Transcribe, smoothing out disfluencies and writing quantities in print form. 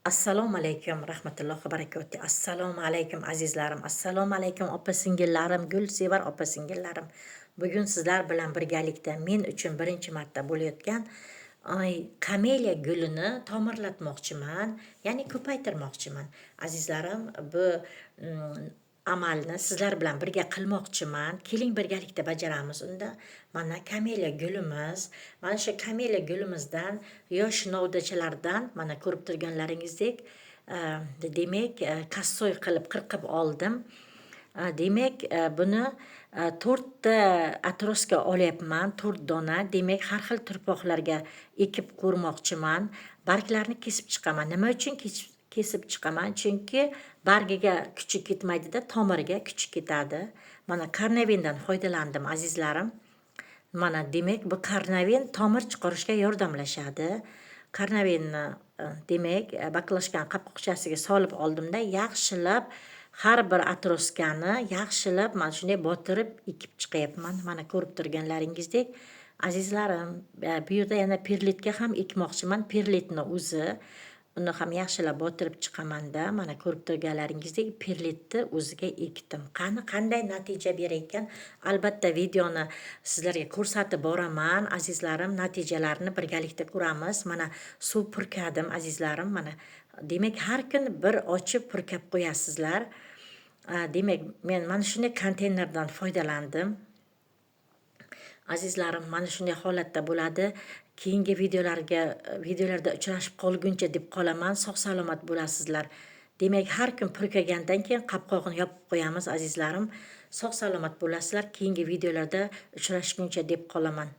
Assalomu alaykum rahmatullohi va barakatuh. Assalomu alaykum azizlarim. Assalomu alaykum opa-singillarim, gulsevar opa-singillarim. Bugun sizlar bilan birgalikda men uchun birinchi marta bo'layotgan kameliya gulini tomirlatmoqchiman, ya'ni ko'paytirmoqchiman. Azizlarim, bu amalni sizlar bilan birga qilmoqchiman. Keling, birgalikda bajaramiz unda. Mana kameliya gulimiz, mana shu kameliya gulimizdan yosh novdachalardan mana ko'rib turganlaringizdek, demak, косой qilib qirqib oldim. Demak, buni 4 ta отростка olyapman, 4 dona. Demak, har xil tuproqlarga ekib ko'rmoqchiman. Barglarni kesib chiqaman. Nima uchun kesib chiqaman? Chunki bargiga kuchi ketmaydida, tomiriga kuchi ketadi. Mana Kornavindan foydalandim, azizlarim. Mana, demak, bu Kornavin tomir chiqarishga yordamlashadi. Kornavinni, demak, баклажка ni qopqoqchasiga solib oldimda, yaxshilab har bir отростка ni yaxshilab mana shunday botirib ekib chiqyapman. Mana ko'rib turganlaringizdek, azizlarim, bu yerda yana perlitga ham ekmoqchiman. Perlitni o'zi, uni ham yaxshilab botirib chiqamanda, mana ko'rib turganlaringizdek, perlitni o'ziga ekdim. Qani, qanday natija berar ekan? Albatta, videoni sizlarga ko'rsatib boraman, azizlarim, natijalarini birgalikda ko'ramiz. Mana suv purkadim, azizlarim, mana. Demak, har kun bir ochib purkab qo'yasizlar. Demak, men mana shunday konteynerdan foydalandim. Azizlarim, mana shunday holatda bo'ladi. Keyingi videolarda uchrashib qolguncha deb qolaman. Sog' salomat bo'lasizlar. Demak, har kun purkagandan keyin qopqog'ini yopib qo'yamiz, azizlarim. Sog' salomat bo'lasizlar. Keyingi videolarda uchrashguncha deb qolaman.